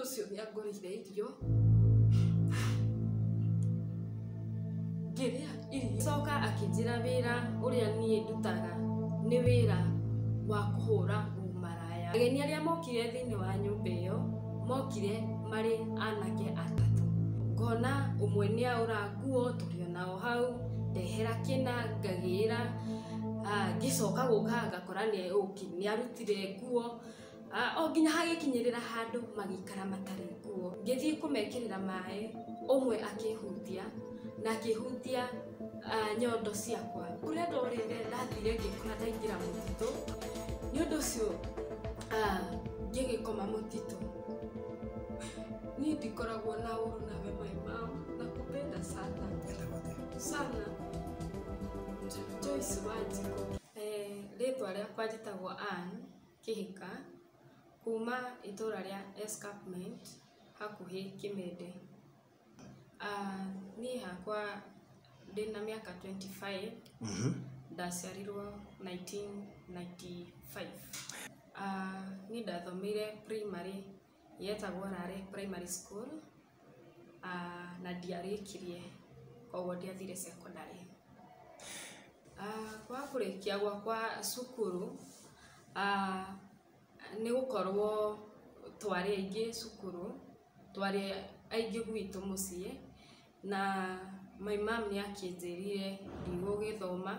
Ũndũ ũcio nĩ angũrĩire irio, ngĩrĩa irio, coka akĩnjĩra wĩra ũrĩa niĩ ndutaga nĩ wĩra wa kũhũra ũmaraya. Ageni arĩa mokire thĩinĩ wa nyũmba ĩyo mokire marĩ anake atatũ. Ngona ũmwe nĩ aũra nguo, tũrĩ onao hau, ndehera kĩna ngagĩra. Ngĩcoka gũka ngakora nĩ arutire nguo. O nginya hagĩkinyĩrĩra handũ magĩikara matarĩ nguo. Ngĩthiĩ kũmekĩrĩra maĩ, ũmwe akĩhutia na akĩhutia nyondo ciakwa. Kũrĩa ndorĩire, ndathire ngĩkora ndaingĩra mũtitũ. Nĩ ũndũ ũcio ngĩgĩkoma mũtitũ. Niĩ ndikoragwo na ũru nawe, my mom, nakupenda sana sana. Joyce Wanjikũ. Rĩtwa rĩakwa njĩtagwo Ann Kĩhĩka, kuma itũra rĩa Escarpment, hakuhĩ Kĩmende. Niĩ hakwa ndĩna mĩaka 25. Ndaciarirwo 1995. Niĩ ndathomeire primary yetagwo Rare Primary School, na ndiarĩkirie, koguo ndiathire secondary. Kwaga kũrĩkia gwakwa cukuru nĩ gũkorwo twarĩ aingĩ cukuru, twarĩ aingĩ gwitũ mũciĩ, na my mom nĩ akĩnjĩrire ndigũgĩthoma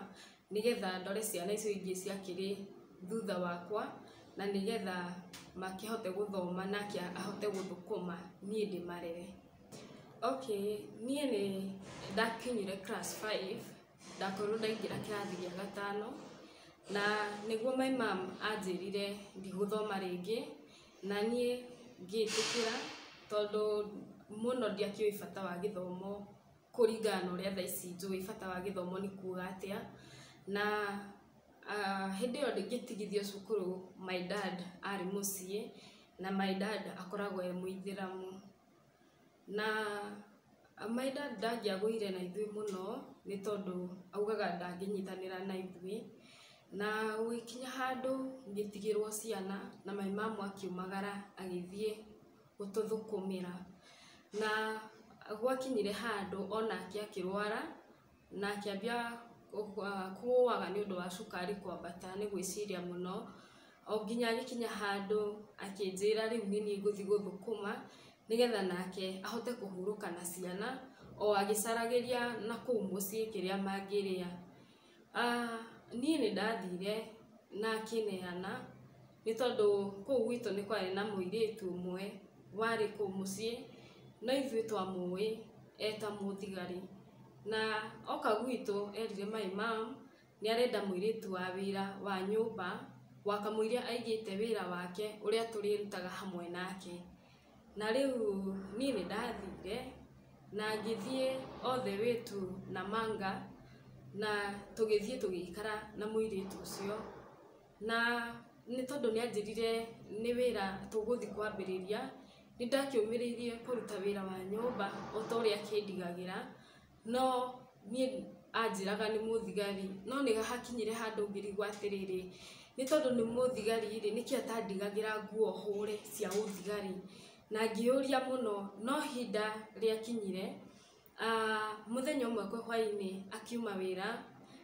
nĩgetha ndore ciana icio ingĩ ciakĩrĩ thutha wakwa, na nĩgetha makĩhote gũthoma nake ahote gũthũkũma niĩ ndĩmarere. Okay, niĩ nĩ ndakinyire class 5, ndakorirwo ndaingĩra kĩrathi gĩa gatano, na nĩguo my mom anjĩrire ndigũthoma rĩngĩ, na niĩ ngĩtĩkĩra tondũ mũno ndiakĩũĩ bata wa gĩthomo kũringana na ũrĩa thaa ici njũĩ bata wa gĩthomo nĩ kuga atĩa. Na hĩndĩ ĩyo ngĩtigithio cukuru, my dad arĩ mũciĩ, na my dad akoragwo e mũithĩramu, na my dad ndangĩagũire na ithuĩ mũno nĩ tondũ augaga ndangĩnyitanĩra na ithuĩ. Na gũgĩkinya handũ ngĩtigĩrwo ciana, na my mom akiumagara agĩthiĩ gũtũthũkũmĩra, na gwakinyire handũ onake akĩrwara na akĩambia kũũaga nĩ ũndũ wa cukari kwambata nĩ gwĩciria mũno, o nginya agĩkinya handũ akĩnjĩra rĩu nĩ niĩ ngũthiĩ gũthũkũma nĩgetha nake ahote kũhurũka na ciana, o agĩcaragĩria na kũu mũciĩ kĩrĩa mangĩrĩa. Niĩ nĩ ndathire na akĩneana nĩ tondũ kũu gwitũ nĩ kwarĩ na mũirĩtu ũmwe warĩ kũu mũciĩ, no ithuĩ twamũĩ eta mũthigari, na oka gwitũ erire my mom nĩ arenda mũirĩtu wa wĩra wa nyũmba wakamũiria aigĩte wĩra wake ũrĩa tũrĩrutaga hamwe nake. Na rĩu niĩ nĩ ndathire na ngĩthiĩ all the way to Namanga, na tũgĩthiĩ tũgĩikara na mũirĩtu ũcio, na nĩ tondũ nĩ anjĩrire nĩ wĩra tũgũthiĩ kwambĩrĩria, nĩ ndakĩũmĩrĩirie kũruta wĩra wa nyũmba o ta ũrĩa akĩndigagĩra. No niĩ anjĩraga nĩ mũthigari, no nĩ hakinyire handũ ngĩrigwo atĩrĩrĩ, nĩ tondũ nĩ mũthigari rĩ, nĩkĩ atandigagĩra nguo hũre cia ũthigari? Na ngĩũria mũno, no ihinda rĩakinyire, mũthenya ũmwe kwĩ hwainĩ akiuma wĩra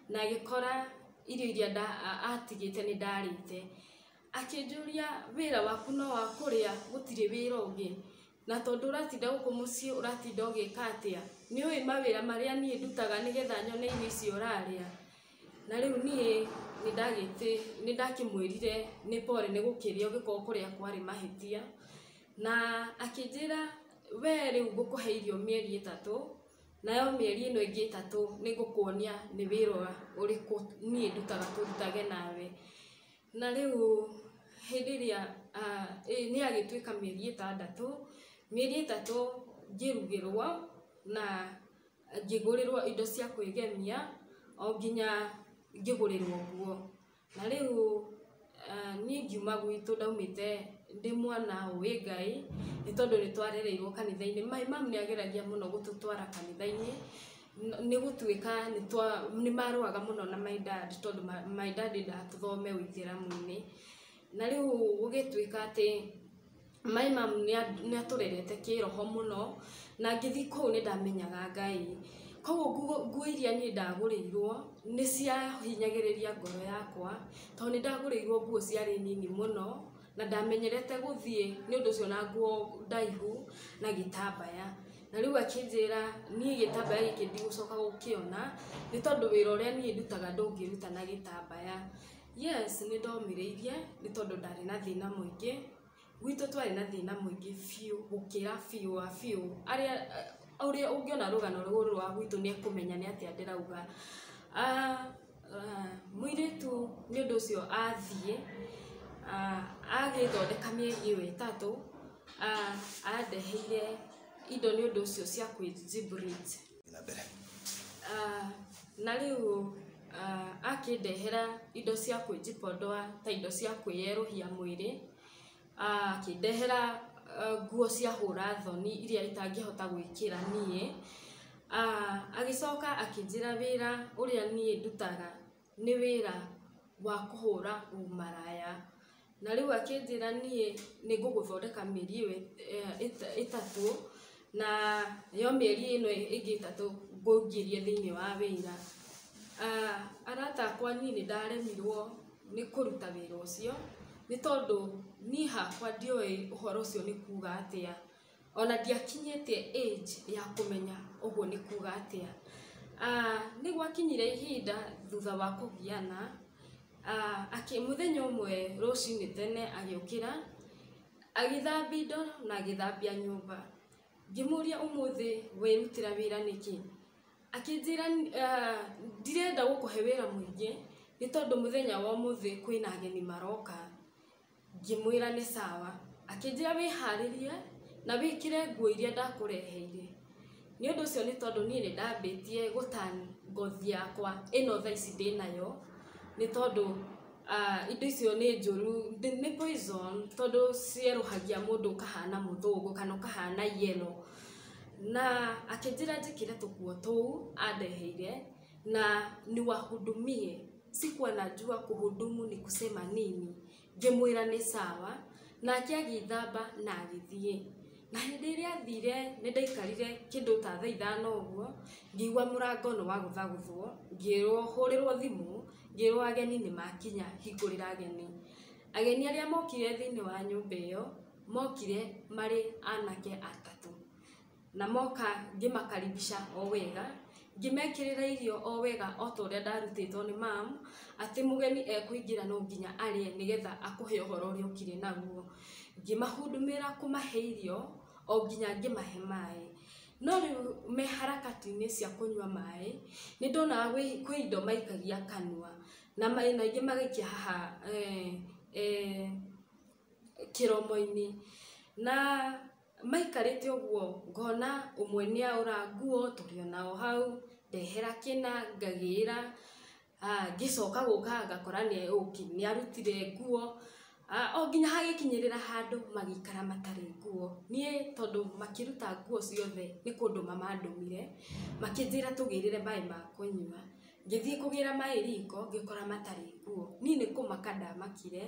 na agĩkora irio iria atigĩte nĩ ndarĩte. Akĩnjũria, "Wĩra waku no wa kũrĩa, gũtirĩ wĩra ũngĩ? Na tondũ ũratinda gũkũ mũciĩ, ũratinda ũgĩka atĩa? Nĩ ũĩ mawĩra marĩa niĩ ndutaga nĩgetha nyone irio icio ũrarĩa?" Na rĩu niĩ nĩ ndakĩmwĩrire nĩ pole nĩ gũkĩrĩa ũngĩkorwo kũrĩa kwarĩ mahĩtia. Na akĩnjĩra, "We rĩu ngũkũhe irio mĩeri 3, nayo mĩeri ĩno ĩngĩ 3 nĩ ngũkuonia nĩ wĩra ũrĩkũ niĩ ndutaga tũrutage nawe." Na rĩu hĩndĩ ĩrĩa nĩ agĩtuĩka mĩeri 6, mĩeri 3 ngĩrugĩrwo na ngĩgũrĩrwo indo cia kwĩgemia, o nginya ngĩgũrĩrwo nguo. Na rĩu niĩ ngiuma gwitũ, ndaumĩte ndĩ mwana ũĩ Ngai nĩ tondũ nĩ twarereirwo kanitha-inĩ. My mom nĩ ageragia mũno gũtũtwara kanitha-inĩ, nĩ gũtuĩka nĩ marũaga mũno na my dad, tondũ my dad endaga tũthome ũithĩramu-inĩ. Na rĩu gũgĩtuĩka atĩ My mum nĩ atũrerete kĩroho mũno, na ngĩthiĩ kũu nĩ ndamenyaga Ngai. Koguo nguo iria niĩ ndagũrĩirwo nĩ ciahinyagĩrĩria ngoro yakwa, tondũ nĩ ndagũrĩirwo nguo ciarĩ nini mũno, na ndamenyerete gũthiĩ nĩ ũndũ ũcio na nguo ndaihu na gĩtambaya. Na rĩu akĩnjĩra niĩ gĩtambaya gĩkĩ ndigũcoka gũkĩona, nĩ tondũ wĩra ũrĩa niĩ ndutaga ndũngĩruta na gĩtambaya. Yes, nĩ ndomĩrĩirie nĩ tondũ ndarĩ na thĩna mũingĩ. Gwitũ twarĩ na thĩna mũingĩ biũ gũkĩra biũ wa biũ. Arĩa ũrĩa ũngĩona rũgano rũrũ rwa gwitũ nĩ ekũmenya nĩ atĩa ndĩrauga. Mũirĩtu nĩ ũndũ ũcio athiĩ, agĩthondeka mĩeri ĩyo 3, andeheire indo nĩ ũndũ ũcio cia kwĩ-bleach. Na mbere. Na rĩu akĩndehera indo cia kwĩjipodoa ta indo cia kwĩyerũhia mwĩrĩ, akĩndehera nguo cia hũra thoni iria itangĩhota gwĩkĩra niĩ. Agĩcoka akĩnjĩra wĩra ũrĩa niĩ ndutaga nĩ wĩra wa kũhũra ũmaraya. Na rĩu akĩnjĩra niĩ nĩ ngũgũthondeka mĩeri ĩyo 3, na yo mĩeri ĩno ĩngĩ 3 ngũingĩrie thĩinĩ wa wĩra. Arata akwa niĩ nĩ ndaremirwo nĩ kũruta wĩra ũcio, nĩ tondũ niĩ hakwa ndioĩ ũhoro ũcio nĩ kuga atĩa. Ona ndiakinyĩtie age ya kũmenya ũguo nĩ kuga atĩa. Nĩ gwakinyire ihinda thutha wa kũgiana, mũthenya ũmwe rũcinĩ tene agĩũkĩra, agĩthambia indo na agĩthambia nyũmba. Ngĩmũria ũmũthĩ wĩrutĩra wĩra nĩkĩ? Akĩnjĩra ndirenda gũkũhe wĩra mũingĩ, nĩ tondũ mũthenya wa ũmũthĩ kwĩna ageni maroka. Ngĩmwĩra nĩ sawa. Akĩnjĩra wĩharĩrie na wĩkĩre nguo iria ndakũreheire. Nĩ ũndũ ũcio nĩ tondũ niĩ nĩ ndambĩtie gũtan ngothi yakwa ĩno thaa ici ndĩnayo, nĩ tondũ indo icio nĩ njũru, nĩ poison, tondũ cierũhagia mũndũ ũkahana mũthũngũ kana ũkahana yellow. Na akĩnjĩra njĩkĩre tũkuo tũu andeheire na niwahudumie. Sikuwa najua kuhudumu ni kusema nini. Ngĩmwĩra nĩ sawa, nake agĩthamba na agĩthiĩ. Na hĩndĩ ĩrĩa athire nĩ ndaikarire kĩndũ ta thaa 5 ũguo, ngĩigua mũrango nĩ wagũthagũthwo, ngĩrwo hũrĩrwo thimũ, ngĩrwo ageni nĩ makinya, hingũrĩra ageni. Ageni arĩa mokire thĩinĩ wa nyũmba ĩyo, mokire marĩ anake 3. Na moka ngĩmakaribisha o wega, ngĩmekĩrĩra irio o wega o ta ũrĩa ndarutĩtwo nĩ mam, atĩ mũgeni ekũingĩra no nginya arĩe nĩgetha akũhe ũhoro ũrĩa ũkire naguo. Ngĩmahudumĩra kũmahe irio o nginya ngĩmahe maĩ. No rĩu me harakati-inĩ cia kũnyua maĩ, nĩ ndonaga kwĩ indo maikagia kanua, na ingĩ magaikia haha kĩromo-inĩ. Na maikarĩte ũguo ngona ũmwe nĩ aũra nguo tũrĩ onao hau, ndehera kĩna ngagĩra, ngĩcoka gũka ngakora nĩ arutire nguo, o nginya hagĩkinyĩrĩra handũ magĩikara matarĩ nguo. Niĩ tondũ makĩruta nguo ciothe nĩ kũndũma mandũmire, makĩnjĩra tũgĩrĩre maĩ ma kũnyua. Ngĩthiĩ kũgĩra maĩ riko ngĩkora matarĩ nguo. Niĩ nĩ kũmaka ndamakire.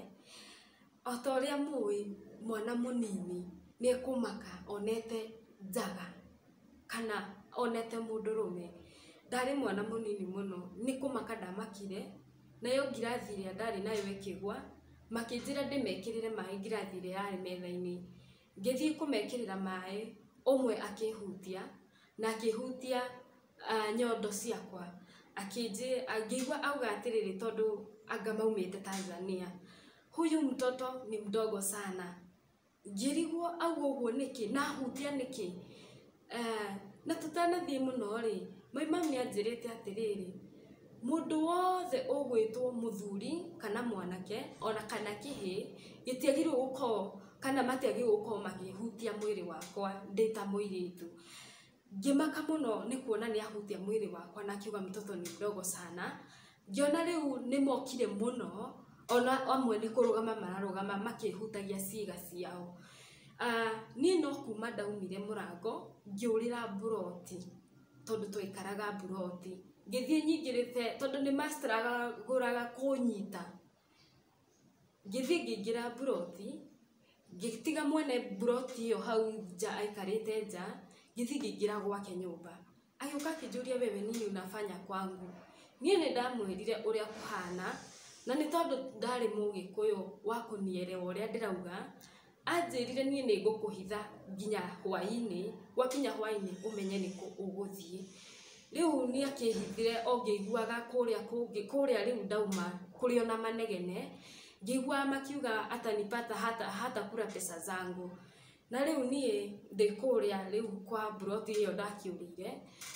O ta ũrĩa mũĩ mwana mũnini nĩ ekũmaka onete njaga kana onete mũndũrũme. Ndarĩ mwana mũnini mũno, nĩ kũmaka ndamakire, nayo ngirathi ĩrĩa ndarĩ nayo ĩkĩgwa, makĩnjĩra ndĩmekĩrĩre maĩ ngirathi ĩrĩa yarĩ metha-inĩ. Ngĩthiĩ kũmekĩrĩra maĩ, ũmwe akĩhutia, na akĩhutia nyondo ciakwa. Ngĩigua auga atĩrĩrĩ tondũ anga maumĩte Tanzania, huyu mtoto ni mdogo sana. Ngĩrigwo auga ũguo nĩkĩ, na ahutia nĩkĩ? Na tũtanathiĩ mũno rĩ, my mum nĩ anjĩrĩte atĩrĩrĩ, mũndũ wothe ũgwĩtwo mũthuri kana mwanake ona kana kĩhĩĩ, gĩtiagĩrĩirwo gũkorwo kana matiagĩrĩirwo gũkorwo makĩhutia mwĩrĩ wakwa ndĩ ta mũirĩtu. Ngĩmaka mũno nĩ kuona nĩ ahutia mwĩrĩ wakwa na akiuga mtoto ni mdogo sana. Ngĩona rĩu nĩ mokire mũno, ona amwe nĩ kũrũgama mararũgama makĩhutagia ciĩga ciao. Niĩ no kuma ndaumire mũrango ngĩũrĩra mburoti, tondũ twaikaraga mburoti. Ngĩthiĩ nyingĩrĩte tondũ nĩ mastragũraga kũnyita. Ngĩthiĩ ngĩingĩra mburoti, Ngĩtiga mwene mburoti ĩyo hau nja aikarĩte nja, ngĩthiĩ ngĩingĩra gwake nyũmba. Agĩũka akĩnjũria wewe nini unafanya kwangu? Niĩ nĩ ndamwĩrire ũrĩa kũhana, na nĩ tondũ ndarĩ mũgĩkũyũ wa kũnielewa ũrĩa ndĩrauga, anjĩrire niĩ nĩ ngũkũhitha nginya hwaĩ-inĩ, gwakinya hwaĩ-inĩ ũmenye nĩkũ ũgũthiĩ. Rĩu nĩ akĩhithire o ngĩiguaga kũrĩa kũngĩ, kũrĩa rĩu ndauma kũrĩ ona manegene, ngĩiguaga makiuga atanipata hata hatakula pesa zangu. Na rĩu niĩ ndĩ kũrĩa rĩu kwa mburoti ĩyo ndakĩũrĩire,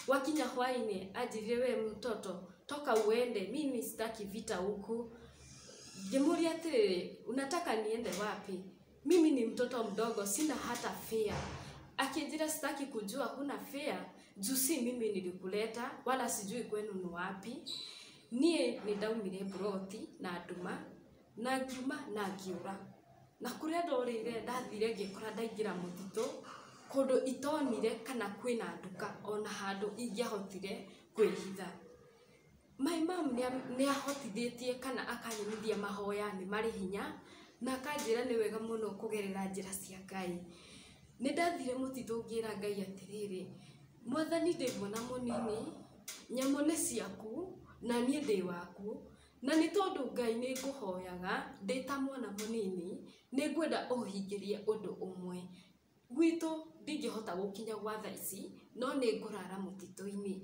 gwakinya hwaĩ-inĩ anjĩrire we mtoto toka uende, mimi sitaki vita huku. Ngĩmũria atĩrĩrĩ, unataka niende wapi? Mimi ni mtoto mdogo, sina hata fare. Akĩnjĩra sitaki kujua huna fare, juu si mimi nilikuleta, wala sijui kwenu ni wapi. Niĩ nĩ ndaumire mburoti na nduma, na ngiuma na ngiũra. Na kũrĩa ndorĩire ndathire ngĩkora ndaingĩra mũtitũ, kũndũ itonire kana kwĩna nduka ona handũ ingĩahotire kwĩhitha. My mom nĩ ahotithĩtie kana akanyonithia mahoya nĩ marĩ hinya, na akanjĩra nĩ wega mũno kũgerera njĩra cia Ngai. Nĩ ndathire mũtitũ ngĩra Ngai atĩrĩrĩ, Mwathani ndĩ mwana mũnini, nyamũ nĩ ciaku, na niĩ ndĩ waku, na nĩ tondũ Ngai nĩ ngũhoyaga ndĩ ta mwana mũnini, nĩ ngwenda ũhingĩrie ũndũ ũmwe. Gwitũ ndingĩhota gũkinya gwa thaa ici, no nĩ ngũrara mũtitũ-inĩ.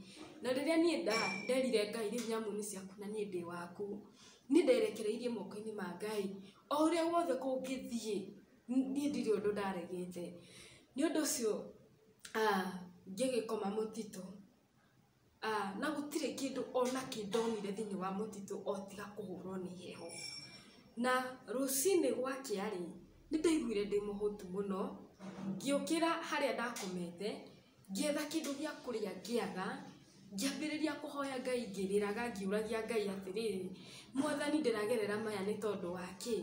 Na rĩrĩa niĩ nderire Ngai rĩu nyamũ nĩ ciaku na niĩ ndĩ waku, niĩ nderekereirie moko-inĩ ma Ngai, o ũrĩa wothe kũngĩthiĩ, niĩ ndirĩ ũndũ ndaregete. Nĩ ũndũ ũcio ngĩgĩkoma mũtitũ, na gũtirĩ kĩndũ ona kĩ ndonire thĩinĩ wa mũtitũ o tiga kũhũrwo nĩ heho. Na rũcinĩ gwakĩa rĩ, nĩ ndaiguire ndĩ mũhũtu mũno, ngĩũkĩra harĩa ndakomete, ngĩetha kĩndũ gĩa kũrĩa ngĩaga, ngĩambĩrĩria kũhoya Ngai ngĩrĩraga ngĩũragia Ngai atĩrĩrĩ, Mwathani ndĩragerera maya nĩ tondũ wa kĩ?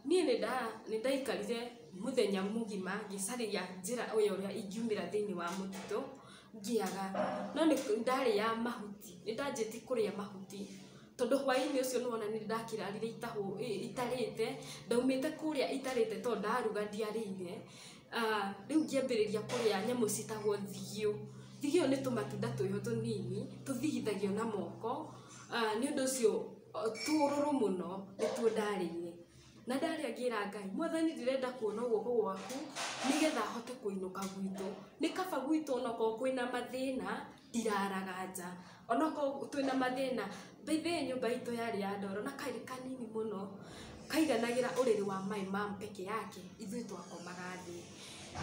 Niĩ nĩ ndaikarire mũthenya mũgima ngĩcarĩria njĩra ĩyo ũrĩa ingiumĩra thĩinĩ wa mũtitũ, ngĩaga. No nĩ ndarĩaga mahuti, nĩ ndanjĩtie kũrĩa mahuti, tondũ hwaĩ-inĩ ũcio nĩ wona nĩ ndakĩrarire itarĩte, ndaumĩte kũrĩa itarĩte tondũ ndaruga ndiarĩire. Rĩu ngĩambĩrĩria kũrĩa nyamũ ciĩtagwo thigio. Thigio nĩ tũmatunda twĩho tũnini, tũthigithagio na moko, nĩ ũndũ ũcio tũrũrũ mũno nĩtuo ndarĩire. Na ndarĩa ngĩra Ngai, Mwathani ndĩrenda kuona guoko gwaku nĩgetha hote kũinũka gwitũ. Nĩ kaba gwitũ onokorwo kwĩna mathĩna, ndiraraga nja. Onokorwo twĩna mathĩna, by the way nyũmba itũ yarĩ ya ndoro na karĩ kanini mũno, kaiganagĩra ũrĩrĩ wa my mom peke yake, ithuĩ twakomaga thĩ.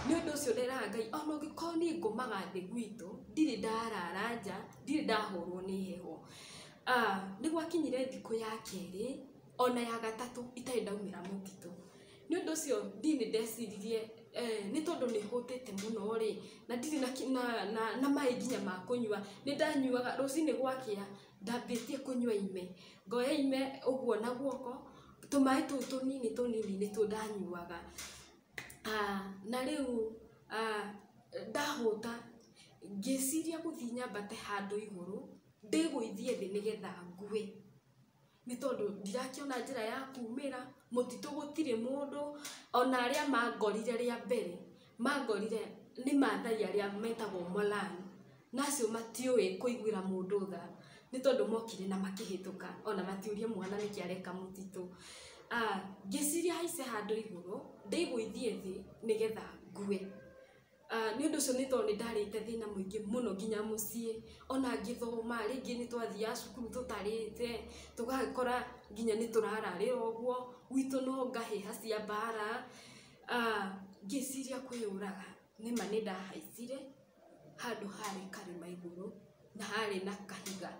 Nĩ ũndũ ũcio nderaga Ngai, ona ũngĩkorwo niĩ ngomaga thĩ gwitũ, ndirĩ ndarara nja, ndirĩ ndahũrwo nĩ heho. Nĩ gwakinyire thikũ ya kerĩ, ona ya gatatũ itarĩ ndaumĩra mũtitũ. Nĩ ũndũ ũcio niĩ nĩ ndeciririe nĩ tondũ nĩ hũtĩte mũno rĩ, na ndirĩ na maĩ nginya ma kũnyua, nĩ ndanyuaga rũcinĩ gwakĩa, ndambĩtie kũnyua ime, ngoya ime ũguo na guoko, tũmaĩ tũu tũnini tũnini nĩtuo ndanyuaga. Na rĩu ndahũta, ngĩciria gũthiĩ nyambate handũ igũrũ, ndĩgũithie thĩ nĩgetha ngue. Nĩ tondũ ndirakĩona njĩra ya kumĩra, mũtitũ gũtirĩ mũndũ, ona arĩa mangorire rĩa mbere, mangorire nĩ Maathai arĩa metagwo Moran, na acio matiũĩ kũiguĩra mũndũ tha, nĩ tondũ mokire na makĩhĩtũka, ona matiũrie mwana nĩkĩ areka mũtitũ. Ngĩciria haice handũ igũrũ, ndĩgũithie thĩ nĩgetha ngue. Nĩ ũndũ ũcio nĩ tondũ nĩ ndarĩte thĩna mũingĩ mũno nginya mũciĩ, ona ngĩthoma rĩngĩ nĩ twathiaga cukuru tũtarĩte, tũgakora nginya nĩ tũrararĩra ũguo, gwitũ no ngahĩha cia mbara. Ngĩciria kwĩyũraga, nĩma nĩ ndahaicire handũ harĩ karĩma igũrũ, na harĩ na kahiga.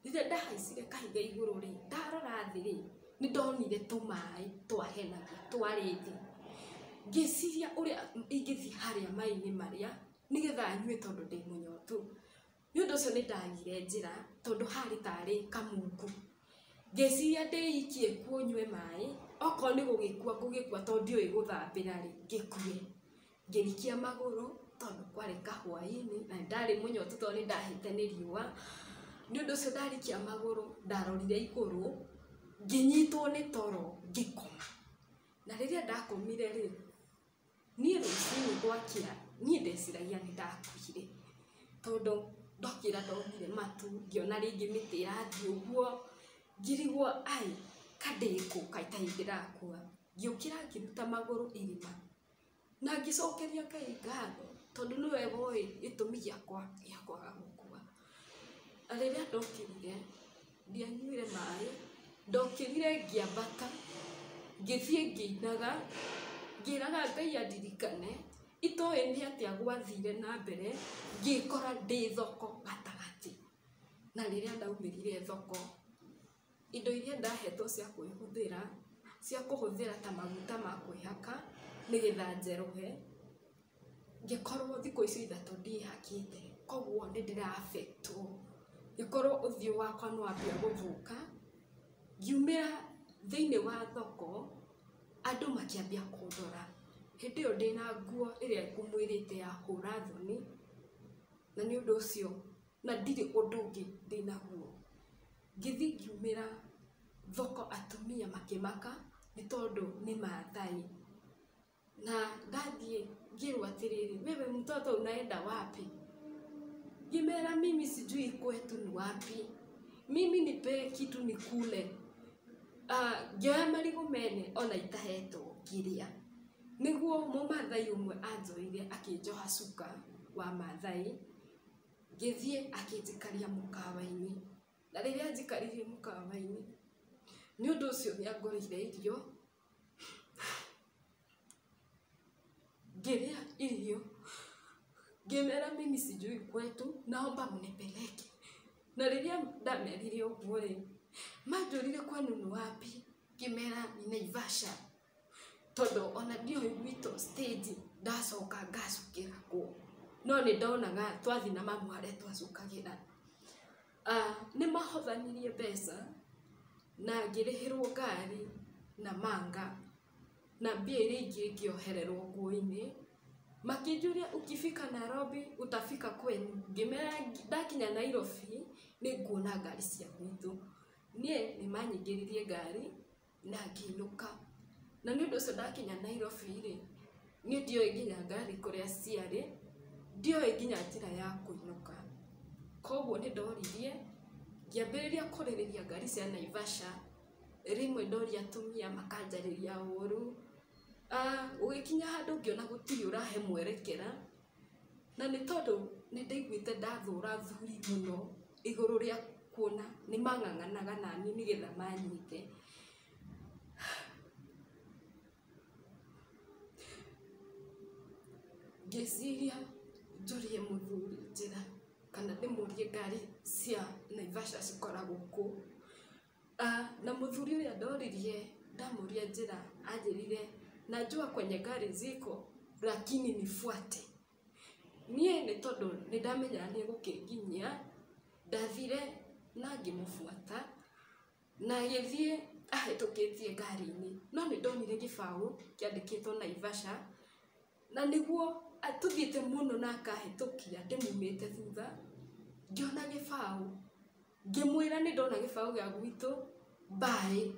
Rĩrĩa ndahaicire kahiga igũrũ rĩ, ndarora thĩ rĩ, nĩ ndonire tũmaĩ twahenagia twarĩ thĩ. Ngĩciria ũrĩa ingĩthiĩ harĩa maĩ-inĩ marĩa, nĩgetha nyue tondũ ndĩ mũnyotu. Nĩ ũndũ ũcio nĩ ndagire njĩra, tondũ harĩ tarĩ kamungu. Ngĩciria ndĩikie kuo nyue maĩ, okorwo nĩ gũgĩkua ngũgĩkua tondũ ndiũĩ gũthambĩra rĩ, ngĩkue. Ngĩrikia magũrũ, tondũ kwarĩ kahwaĩ-inĩ, na nĩ ndarĩ mũnyotu tondũ nĩ ndahĩte nĩ riũa. Nĩ ũndũ ũcio ndarikia magũrũ, ndarorire igũrũ, ngĩnyitwo nĩ toro, ngĩkoma. Na rĩrĩa ndakomire rĩ, niĩ rũcinĩ gwakĩa niĩ ndeciragia nĩ ndakuire, tondũ ndokĩra ndonire matu, ngĩona rĩngĩ mĩtĩ ĩrathiĩ ũguo, ngĩrigwo ai ka ndĩkũ, kaĩ itarĩ ndĩrakua. Ngĩũkĩra ngĩruta magũrũ irima na ngĩcokeria Ngai ngatho tondũ nĩwe woĩ gĩtũmi gĩakwa gĩa kwaga gũkua. Na rĩrĩa ndokĩrire, ndianyuire maĩ, ndokĩrire ngĩambata, ngĩthiĩ ngĩinaga, ngĩraga Ngai andirikane, itoĩ nĩ atĩa gwathire na mbere, ngĩkora ndĩ thoko gatagatĩ. Na rĩrĩa ndaumĩrire thoko, indo iria ndahetwo cia kwĩhũthĩra, cia kũhũthĩra ta maguta ma kwĩhaka nĩgetha njerũhe, ngĩkorwo thikũ icio 3 ndiĩhakĩte, koguo nĩ ndĩra affect wo, ngĩkorwo ũthiũ wakwa nĩ wambia gũthũka. Ngiumĩra thĩinĩ wa thoko, andũ makĩambia kũndora. Hĩndĩ ĩyo ndĩna nguo ĩrĩa ngũmwĩrĩte ya hũra thoni, na nĩ ũndũ ũcio na ndirĩ ũndũ ũngĩ ndĩnaguo. Ngĩthiĩ ngiumĩra thoko atumia makĩmaka nĩ tondũ nĩ Maathai. Na ndathiĩ ngĩrwo atĩrĩrĩ, wewe mtoto unaenda wapi? Ngĩmera mimi sijui kwetu ni wapi, mimi nipe kitu nikule. Ngĩoya marigũ mene ona itahetwo ngĩrĩa. Nĩguo mũmathai ũmwe anjoire akĩnjoha cuka wa Maathai, ngĩthiĩ akĩnjikaria mũkawa-inĩ. Na rĩrĩa anjikaririe mũkawa-inĩ, nĩ ũndũ ũcio nĩ angũrĩire irio, ngĩrĩa irio, ngĩmera mimi sijui kwetu, naomba mnipeleke. Na rĩrĩa ndamerire ũguo rĩ, manjũrire kwenu ni wapi? Ngĩmera ni Naivasha. Tondũ ona ndioĩ gwitũ stage ndacoka ngacukĩra kũ. No nĩ ndonaga twathiĩ na mamu harĩa twacukagĩra. Nĩ mahothanirie mbeca na ngĩrĩhĩrwo ngari na manga na mbia iria ingĩ ngĩohererwo nguo-inĩ. Makĩnjũria ukifika Nairobi utafika kwenu. Ngĩmera ndakinya Nairobi nĩ nguona ngari cia gwitũ. Niĩ nĩ manyingĩririe ngari na ngĩinũka. Na nĩ ũndũ ũcio ndakinya Nairobi rĩ, niĩ ndioĩ nginya ngari kũrĩa ciarĩ, ndioĩ nginya njĩra ya kũinũka. Koguo nĩ ndoririe, ngĩambĩrĩria kũrĩrĩria ngari cia Naivasha, rĩmwe ndoria atumia makanjarĩria ũru. Gũgĩkinya handũ ngĩona gũtirĩ ũrahe mwerekera, na nĩ tondũ nĩ ndaiguĩte ndathũra athuri mũno igũrũ rĩa kuona nĩ mang'ang'anaga naniĩ nĩgetha manyite. Ngĩciria njũrie mũthuri njĩra kana ndĩmũrie ngari cia Naivasha cikoragwo kũ. Na mũthuri ũrĩa ndoririe ndamũria njĩra anjĩrire najua kwenye gari ziko lakini nifuate. Niĩ nĩ tondũ nĩ ndamenyaga nĩ egũkĩnginyia, ndathire na ngĩmũbuata na agĩthiĩ ahĩtũkĩtie ngari-inĩ, no nĩ ndonire gĩbaũ kĩandĩkĩtwo Naivasha, na nĩguo tũthiĩte mũno na akahĩtũkia ndĩmumĩte thutha, ngĩona gĩbaũ, ngĩmwĩra nĩ ndona gĩbaũ gĩa gwitũ, mbaĩ.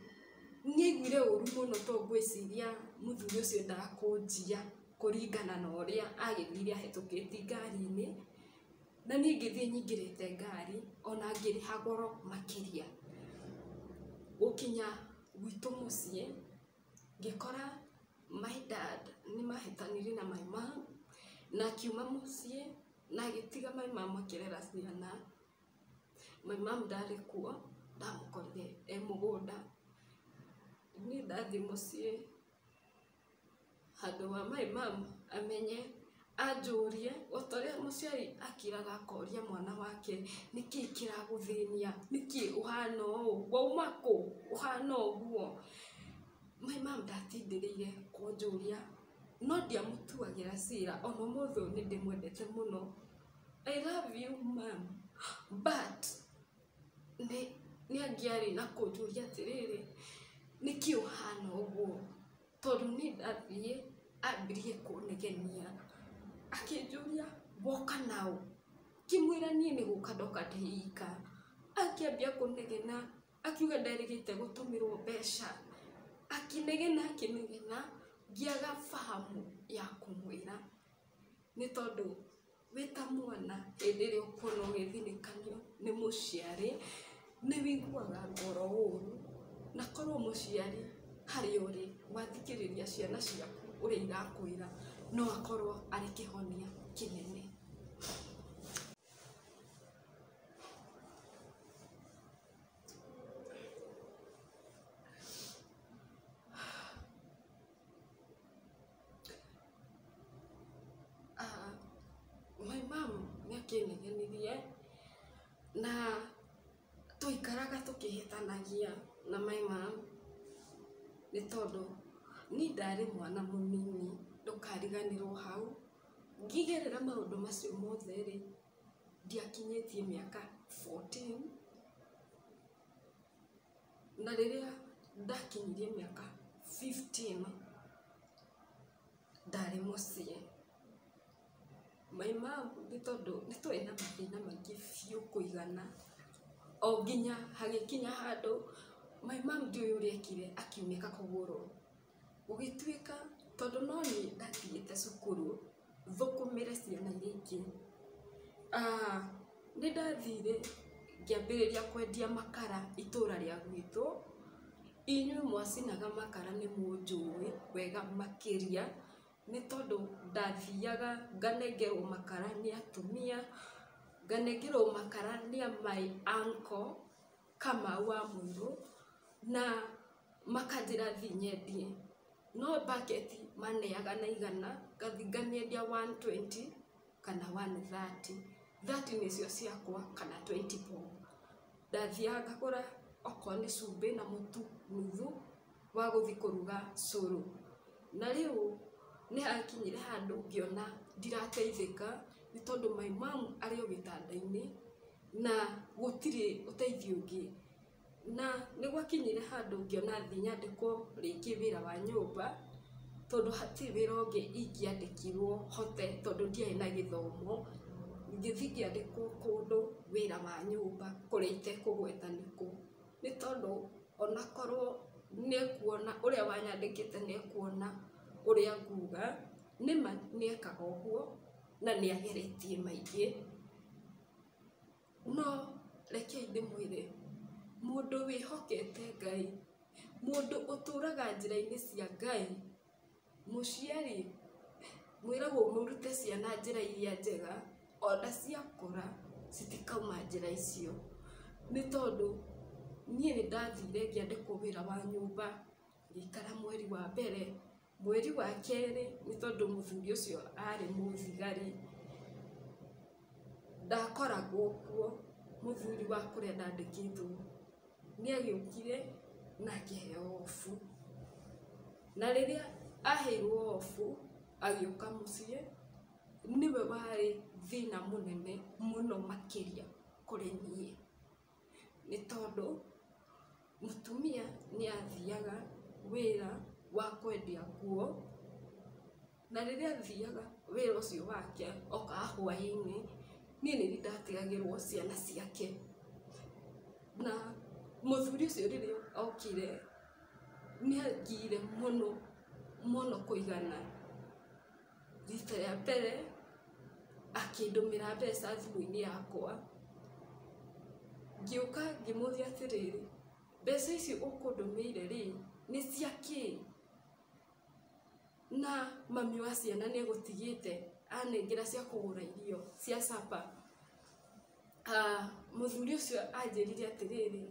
Nĩ aiguire ũru mũno tondũ ngwĩciria mũthuri ũcio endaga kũnjia kũringana na ũrĩa agĩthire ahĩtũkĩtie ngari-inĩ, na niĩ ngĩthiĩ nyingĩrĩte ngari ona ngĩrĩha goro makĩria. Gũkinya gwitũ mũciĩ, ngĩkora my dad nĩ mahĩtanirie na my mom, na akiuma mũciĩ na agĩtiga my mom akĩrera ciana. My mom ndarĩ kuo, ndamũkorire e mũgũnda. Niĩ ndathiĩ mũciĩ, handũ ha my mom amenye, anjũrie o ta ũrĩa mũciari akiraga akoria mwana wake, nĩkĩĩ kĩragũthĩnia, nĩkĩĩ ũhana ũũ, wauma kũ ũhana ũguo. My mom ndatindĩrĩire kũnjũria, no ndiamũtuagĩra cira, ona ũmũthĩ ũyũ nĩ ndĩmwendete mũno. I love you mom, but nĩ angĩarĩ na kũnjũria atĩrĩrĩ, nĩkĩĩ ũhana ũguo? Tondũ niĩ ndathiĩ ambirie kũnegenia, akĩnjũria woka naũ? Ngĩmwĩra niĩ nĩ gũka ndoka ndĩ ika. Akĩambia kũnegena, akiuga nderĩgĩte gũtũmĩrwo mbeca. Akĩnegena akĩnegena ngĩaga fahamu ya kũmwĩra, nĩ tondũ wĩ ta mwana hĩndĩ ĩrĩa ũkuona ũgĩthinĩkanio nĩ mũciari nĩ wĩiguaga ngoro ũru, na korwo mũciari harĩa ũrĩ wathikĩrĩria ciana ciaku ũrĩa irakwĩra, no akorwo arĩ kĩhonia kĩnene. My mom nĩ akĩnegenirie na twaikaraga tũkĩhĩtanagia na my mom nĩ tondũ niĩ ndarĩ mwana mũnini, ndũkariganĩrwo hau. Ngĩgerera maũndũ macio mothe rĩ, ndiakinyĩtie mĩaka 14, na rĩrĩa ndakinyirie mĩaka 15 ndarĩ mũciĩ. My mom nĩ tondũ nĩ twarĩ na mathĩna maingĩ biũ kũigana, o nginya hagĩkinya handũ my mom ndiũĩ ũrĩa ekire akiunĩka kũgũrũ. Gũgĩtuĩka tondũ no niĩ ndatigĩte cukuru thũkũmĩre ciana iria ingĩ. Nĩ ndathire ngĩambĩrĩria kwendia makara itũra rĩa gwitũ. Inyuĩ mwacinaga makara nĩ mũnjũĩ wega makĩria, nĩ tondũ ndathiaga nganengerwo makara nĩ atumia, nganengerwo makara nĩ my uncle Kamau wa Mũirũ, na makanjĩra thiĩ nyendie. No bucket maneaga na igana, ngathiĩ ngamĩendia 120 kana 130. 30 nĩcio ciakwa kana 20 bob. Ndathiaga ngagũra okorwo nĩ cumbĩ na mũtu nuthu wa gũthiĩ kũruga cũrũ. Na rĩu nĩ hakinyire handũ ngĩona ndirateithĩka nĩ tondũ my mom arĩ o gĩtanda-inĩ na gũtirĩ ũteithio ũngĩ. Na nĩ gwakinyire handũ ngĩona thiĩ nyandĩkwo rĩngĩ wĩra wa nyũmba, tondũ hatirĩ wĩra ũngĩ ingĩandĩkirwo hote tondũ ndiarĩ na gĩthomo. Ngĩthiĩ ngĩandĩkwo kũndũ wĩra wa nyũmba kũrĩa itekũgweta nĩkũ, nĩ tondũ onakorwo nĩekuona ũrĩa wanyandĩkĩte nĩekuona ũrĩa nguga, nĩma nĩekaga ũguo na nĩageretie maingĩ. No rekei ndĩmwĩre, mũndũ wĩhokete Ngai, mũndũ ũtũraga njĩra-inĩ cia Ngai, mũciari mwĩragwo mũrute ciana njĩra iria njega, ona ciakũra citikauma njĩra icio. Nĩ tondũ niĩ nĩ ndathire ngĩandĩkwo wĩra wa nyũmba, ngĩikara mweri wa mbere, mweri wa kerĩ nĩ tondũ mũthuri ũcio arĩ mũthigari, ndakoragwo kuo mũthuri wa kũrĩa ndandĩkĩtwo. Nĩ agĩũkire na akĩheo obu. Na rĩrĩa aheirwo obu agĩũka mũciĩ, nĩwe warĩ thĩna mũnene mũno makĩria kũrĩ niĩ. Nĩ tondũ mũtumia nĩ athiaga wĩra wa kwendia nguo, na rĩrĩa athiaga wĩra ũcio wake okaga hwaĩ-inĩ, niĩ nĩniĩ ndatigagĩrwo ciana ciake. Na mũthuri ũcio rĩrĩa okire nĩ angiire mũno mũno kũigana. Rita rĩa mbere akĩndũmĩra mbeca thimũ-inĩ yakwa, ngĩũka ngĩmũria atĩrĩrĩ, mbeca ici ũkũndũmĩire rĩ, nĩ cia kĩ? Na mami wa ciana nĩ egũtigĩte anengera cia kũgũra irio cia supper. Mũthuri ũcio anjĩrire atĩrĩrĩ,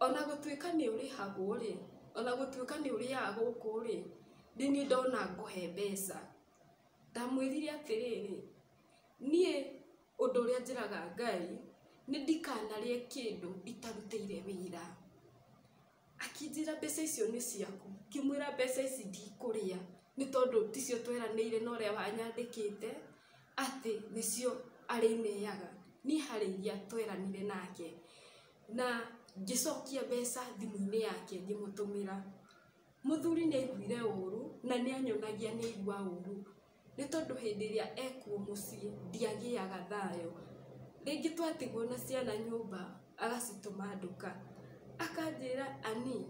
ona gũtuĩka nĩ ũrĩhagwo rĩ, ona gũtuĩka nĩ ũrĩaga gũkũ rĩ, nĩ niĩ ndona ngũhe mbeca. Ndamwĩrire atĩrĩrĩ, niĩ ũndũ ũrĩa njĩraga Ngai nĩ ndikanarĩe kĩndũ itarutĩire wĩra. Akĩnjĩra mbeca icio nĩ ciaku, ngĩmwĩra mbeca ici ndikũrĩa nĩ tondũ ticio tweranĩire na ũrĩa wanyandĩkĩte atĩ nĩcio arĩneaga. Niĩ harĩ iria tweranire nake. Na ngĩcokia mbeca thimũ-inĩ yake ngĩmũtũmĩra. Mũthuri nĩ aiguire ũru na nĩ anyonagia nĩ aigua ũru, nĩ tondũ hĩndĩ ĩrĩa ekuo mũciĩ ndiagĩaga thayũ. Rĩngĩ twatigwo na ciana nyũmba agacitũma nduka, akanjĩra Ani,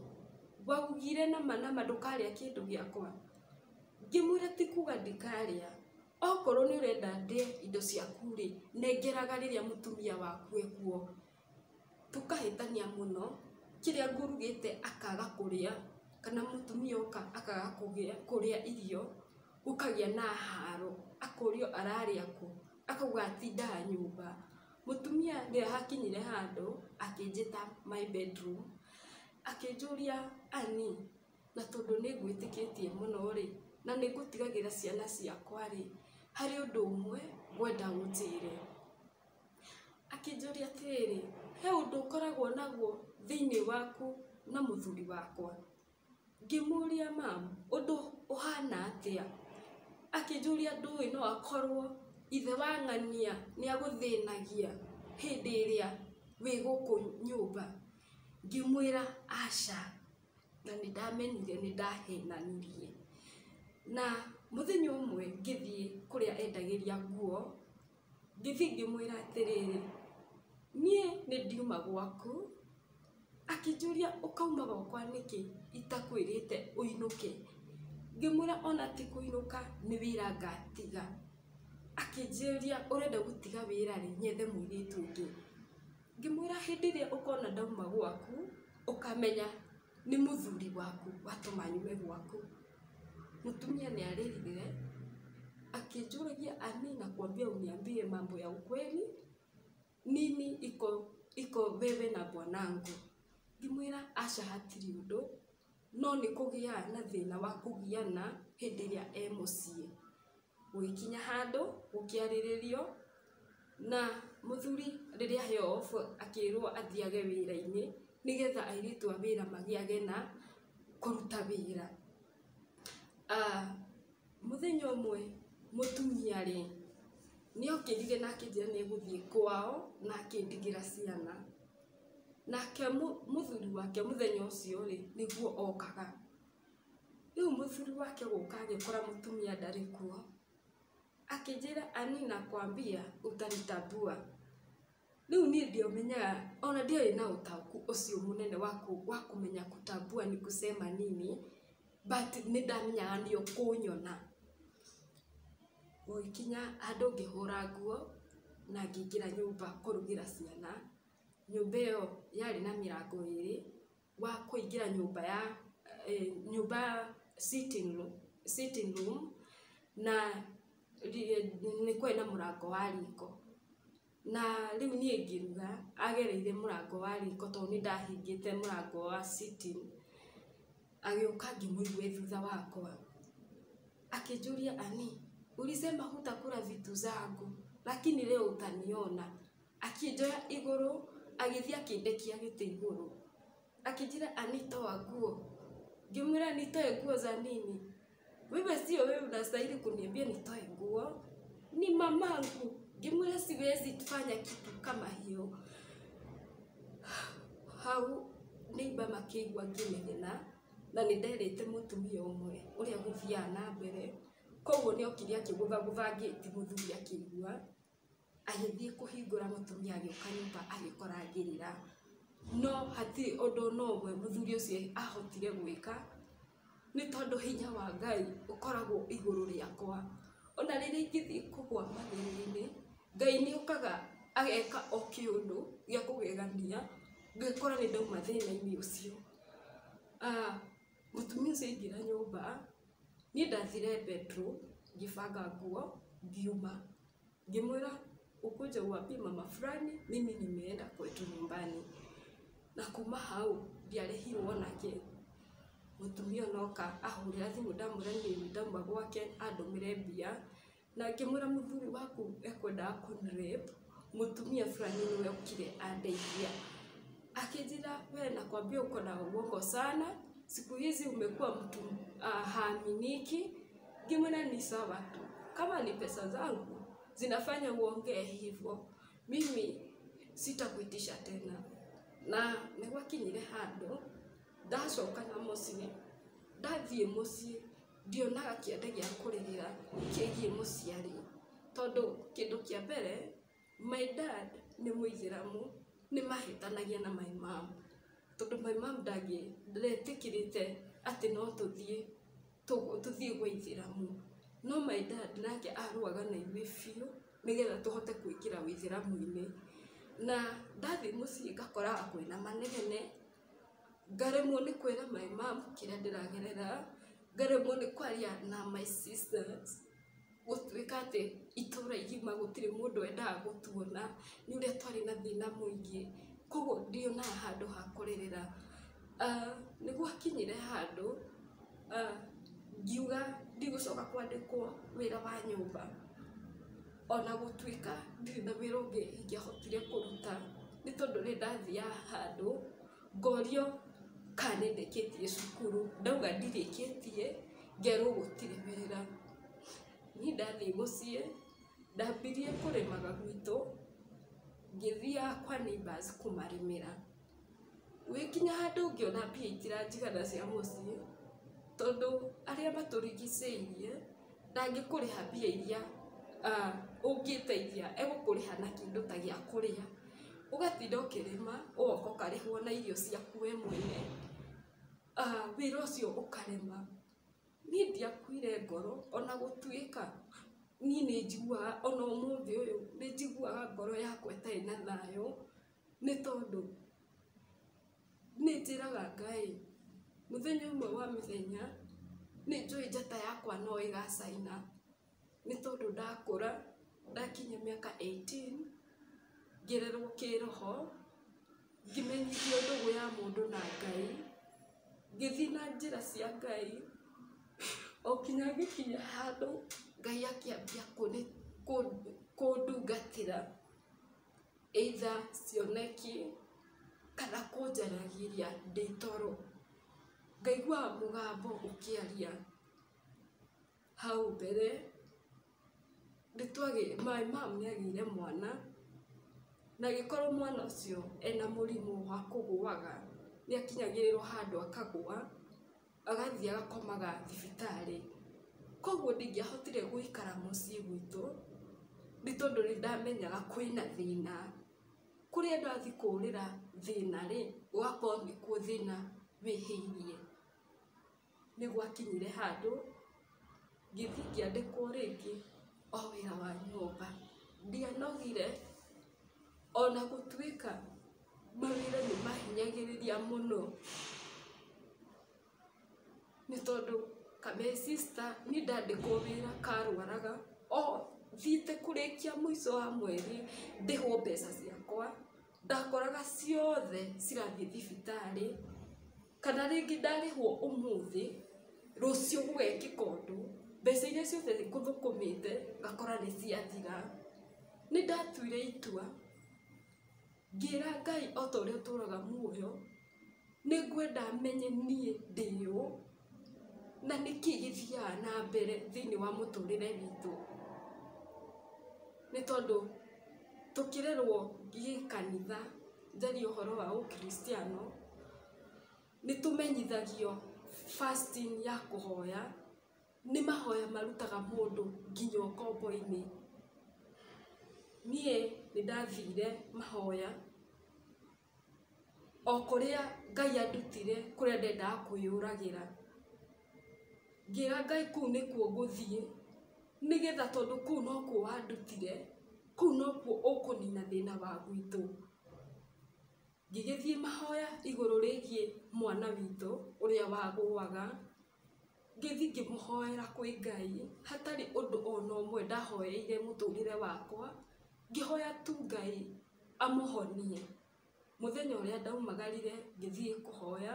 Waugire nama nama ndũkarĩa kĩndũ gĩakwa. Ngĩmwĩra ti kuga ndikarĩa, okorwo nĩ ũrenda ndĩe indo ciaku rĩ, nengeraga rĩrĩa mũtumia waku ekuo. Tũkahĩtania mũno, kĩrĩa ngũrugĩte akaga kũrĩa, kana mũtumia oka akaga kũrĩa irio, gũkagĩa na haro, akorio ararĩa kũ, akauga atindaga nyũmba. Mũtumia nĩ hakinyire handũ akĩnjĩta my bedroom, akĩnjũria Ann, na tondũ nĩ ngwĩtĩkĩtie mũno rĩ, na nĩ ngũtigagĩra ciana ciakwa rĩ, harĩ ũndũ ũmwe ngwenda ũnjĩre. Akĩnjũria atĩrĩrĩ, he ũndũ ũkoragwo naguo thĩiniĩ waku na mũthuri wakwa? Ngĩmũria mam, ũndũ ũhana atĩa? Akĩnjũria ndũĩ no akorwo ithe wa ng'ania nĩ agũthĩnagia hĩndĩ ĩrĩa wĩ gũkũ nyũmba. Ngĩmwĩra aca, na nĩ ndamenyire nĩ ndahenanirie. Na mũthenya ũmwe ngĩthiĩ kũrĩa endagĩria nguo, ngĩthiĩ ngĩmwĩra atĩrĩrĩ, niĩ nĩ ndiuma gwaku. Akĩnjũria ũkauma gwakwa nĩkĩ itakwĩrĩte ũinũke? Ngĩmwĩra ona ti kũinũka nĩ wĩra ngatiga. Akĩnjũria ũrenda gũtiga wĩra rĩ, nyethe mũirĩtu ũngĩ. Ngĩmwĩra hĩndĩ ĩrĩa ũkona ndauma gwaku, ũkamenya nĩ mũthuri waku watũma nyume gwaku. Mũtumia nĩ arĩrire, akĩnjũragia Ann, nakwambia uniambie mambo ya ukweli, nini iko wewe na bwanangu. Ngĩmwĩra aca hatirĩ ũndũ, no nĩ kũgĩa na thĩna wa kũgiana hĩndĩ ĩrĩa e mũciĩ. Gũgĩkinya handũ gũkĩarĩrĩrio, na mũthuri rĩrĩa aheo off akĩrwo athiage wĩra-inĩ nĩgetha airĩtu a wĩra magĩage na kũruta wĩra. Mũthenya ũmwe mũtumia rĩ, nĩ okĩrire na akĩnjĩra nĩ egũthiĩ kwao na akĩndigĩra ciana. Nake mũthuri wake mũthenya ũcio rĩ, nĩguo okaga. Rĩu mũthuri wake gũka agĩkora mũtumia ndarĩ kuo. Akĩnjĩra Ann, nakwambia utanitambua. Rĩu niĩ ndiamenyaga, ona ndiarĩ na ũtaũku ũcio mũnene wa kũmenya kutambua ni kusema nini, but nĩ ndamenyaga nĩ ũkũnyona. Gũgĩkinya handũ ngĩhũra nguo na ngĩingĩra nyũmba kũrugĩra ciana. Nyũmba ĩyo yarĩ na mĩrango ĩrĩ, wa kũingĩra nyũmba ya nyũmba sitting room, na nĩ kwarĩ na mũrango wa riko. Na rĩu niĩ ngĩruga, agereire mũrango wa riko tondũ nĩ ndahingĩte mũrango wa sitting. Agĩũka ngĩmũigua e thutha wakwa. Akĩnjũria Ann, ulisema hutakula vitu zangu, lakini leo utaniona. Akĩnjoya igũrũ, agĩthiĩ akĩndekia gĩtĩ igũrũ. Akĩnjĩra Ann, toa nguo. Ngĩmwĩra nitoe nguo za nini? Wewe sio wewe unastahili kuniambia nitoe nguo, ni mamangu. Ngĩmwĩra siwezi fanya kitu kama hiyo. Hau neighbor makĩigua ngĩnegena, na nĩ nderĩte mũtumia ũmwe ũrĩa gũthiaga na mbere. Koguo nĩ okire akĩgũthagũtha ngĩti mũthuri akĩigua, agĩthiĩ kũhingũra mũtumia agĩũka nyũmba agĩkora ngĩrĩra. No hatirĩ ũndũ ona ũmwe mũthuri ũcio ahotire gwĩka, nĩ tondũ hinya wa Ngai ũkoragwo igũrũ rĩakwa. Ona rĩrĩa ingĩthiĩ kũgũa mathĩna-inĩ, Ngai nĩ okaga ageka o kĩũndũ gĩa kũgegania, ngekora nĩ ndauma thĩna-inĩ ũcio. Mũtumia ũcio aingĩra nyũmba, niĩ ndathire bedroom, ngĩbanga nguo, ngiuma. Ngĩmwĩra ukuje uambie mama fulani, mimi nimeenda kwetu nyumbani. Na kuma hau ndiarĩhirwo ona kĩ. Mũtumia ona oka ahũrĩra thimũ ndamwĩra niĩ ndauma gwake andũmĩre mbia, na ngĩmwĩra mũthuri waku ekwendaga kũni rape, mũtumia fulani nĩwe okire andeithia. Akĩnjĩra we nakwambia uko na uongo sana, siku hizi umekuwa mtu haaminiki. Ngĩmwĩra ni sawa tu, kama ni pesa zangu zinafanya uongee hivyo, mimi sitakuitisha tena. Na nĩ gwakinyire handũ ndacoka na mũciĩ, ndathiĩ mũciĩ ndionaga kĩande gĩa kũrĩrĩra kĩgiĩ mũciari, tondũ kĩndũ kĩa mbere my dad nĩ mũithĩramu, nĩ mahĩtanagia na my mom. Tondũ my mom ndetĩkĩrĩte atĩ no tũthiĩ gwa ithĩramu. No my dad nake arũaga na ithuĩ biũ nĩgetha tũhote kũingĩra wĩithĩramu-inĩ. Na ndathiĩ mũciĩ ngakoraga kwĩna manegene, ngaremwo nĩ kwĩra my mom kĩrĩa ndĩragerera, ngaremwo nĩ kwaria na my sisters, gũtuĩka atĩ itũra igima gũtirĩ mũndũ wendaga gũtuona nĩ ũrĩa twarĩ na thĩna mũingĩ. Koguo ndionaga handũ ha kũrĩrĩra. Nĩ gwakinyire handũ ngiuga ndigũcoka kwandĩkwo wĩra wa nyũmba. Ona gũtuĩka ndirĩ na wĩra ũngĩ ingĩahotire kũruta, nĩ tondũ nĩ ndathiaga handũ ngorio kana nĩ ndĩkĩtie cukuru, ndauga ndirĩkĩtie ngerwo gũtirĩ wĩra. Niĩ ndathiĩ mũciĩ ndambirie kũrĩmaga gwitũ, ngĩthiaga kwa neighbours kũmarĩmĩra. Gũgĩkinya handũ ngĩona mbia itiranjigana cia mũciĩ, tondũ arĩa matũrigicĩirie ndangĩkũrĩha mbia iria ũngĩteithia, egũkũrĩha na kĩndũ ta gĩa kũrĩa. Ũgatinda ũkĩrĩma ũgoka ũkarĩhwo na irio ciaku we mwene, wĩra ũcio ũkarema. Niĩ ndiakuire ngoro ona gũtuĩka niĩ nĩ njiguaga ona ũmũthĩ ũyũ nĩ njiguaga ngoro yakwa ĩtarĩ na thayũ, nĩ tondũ nĩ njĩraga Ngai mũthenya ũmwe wa mĩthenya nĩ njũĩ njata yakwa no ĩgacaina, nĩ tondũ ndakũra ndakinyia mĩaka 18 ngĩrerwo kĩroho, ngĩmenyithio ndũgũ ya mũndũ na Ngai, ngĩthiĩ na njĩra cia Ngai, o kinya ngĩkinya handũ Ngai akĩambia kũndungatĩra, either cioneki kana kũnjaragĩria ndĩ toro. Ngaiguaga mũgambo ũkĩaria. Hau mbere my mom nĩ agĩire mwana, na agĩkorwo mwana ũcio ena mũrimũ wa kũgũaga, nĩ akinyagĩrĩrwo handũ akagũa, agathiĩ agakomaga thibitarĩ. Koguo ndingĩahotire gũikara mũciĩ gwitũ, nĩ tondũ nĩ ndamenyaga kwĩna thĩna. Kũrĩa ndathiĩ kũrĩra thĩna rĩ, gũgakorwo nĩkuo thĩna wĩhĩirie. Nĩ gwakinyire handũ ngĩthiĩ ngĩandĩkwo rĩngĩ o wĩra wa nyũmba. Ndianogire ona gũtuĩka mawĩra nĩ mahinyagĩrĩria mũno, nĩ tondũ my sister niĩ ndandĩkwo wĩra karwaraga, o thiĩte kũrĩkia mũico wa mweri ndĩhwo mbeca ciakwa, ndakoraga ciothe cirathiĩ thibitarĩ, kana rĩngĩ ndarĩhwo ũmũthĩ, rũciũ gũgekĩka ũndũ, mbeca iria ciothe ngũthũkũmĩte ngakora nĩ ciathira. Nĩ ndatuire itua, ngĩra Ngai o ta ũrĩa ũtũraga muoyo, nĩ ngwenda menye niĩ ndĩ ũ, na nĩkĩ gĩthiaga na mbere thĩinĩ wa mũtũrĩre witũ. Nĩ tondũ tũkĩrerwo gĩkanitha, njarie ũhoro wa ũkristiano, nĩ tũmenyithagio fasting ya kũhoya, nĩ mahoya marutaga mũndũ nginya ũkombo-inĩ. Niĩ nĩ ndathire mahoya, o kũrĩa Ngai andutire kũrĩa ndendaga kwĩyũragĩra. Ngĩra Ngai kũu nĩkuo ngũthiĩ, nĩgetha tondũ kũu nokuo wandutire, kũu nokuo ũkũnina thĩna wa gwitũ. Ngĩgĩthiĩ mahoya igũrũ rĩgiĩ mwana witũ ũrĩa wagũaga, ngĩthiĩ ngĩmũhoera kwĩ Ngai, hatarĩ ũndũ ona ũmwe ndahoeire mũtũrĩre wakwa, ngĩhoya tu Ngai amũhonie. Mũthenya ũrĩa ndaumagarire ngĩthiĩ kũhoya,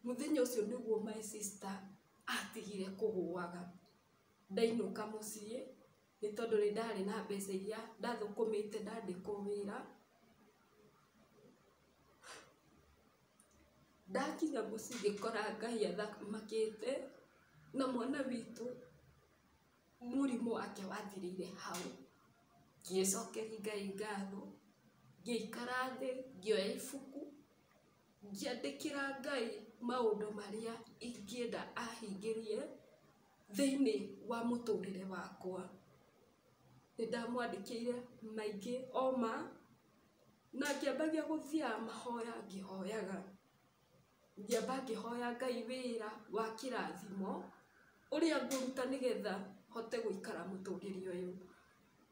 mũthenya ũcio nĩguo my sister atigire kũgũaga. Ndainũka mũciĩ, nĩ tondũ nĩ ndarĩ na mbeca iria ndathũkũmĩte ndandĩkwo wĩra. Ndakinya mũciĩ ngĩkora Ngai athamakĩte, na mwana witũ mũrimũ wake wathirĩire hau. Ngĩcokeria Ngai ngatho, ngĩikara thĩ, ngĩoya ibuku, ngĩandĩkĩra Ngai maũndũ marĩa ingĩenda ahingĩrie thĩinĩ wa mũtũrĩre wakwa. Nĩ ndamwandĩkĩire maingĩ o ma, na ngĩambagia gũthiaga mahoya ngĩhoyaga. Ngĩamba ngĩhoya Ngai wĩra wa kĩrathimo ũrĩa ngũruta nĩgetha hote gũikara mũtũrĩre ũyũ.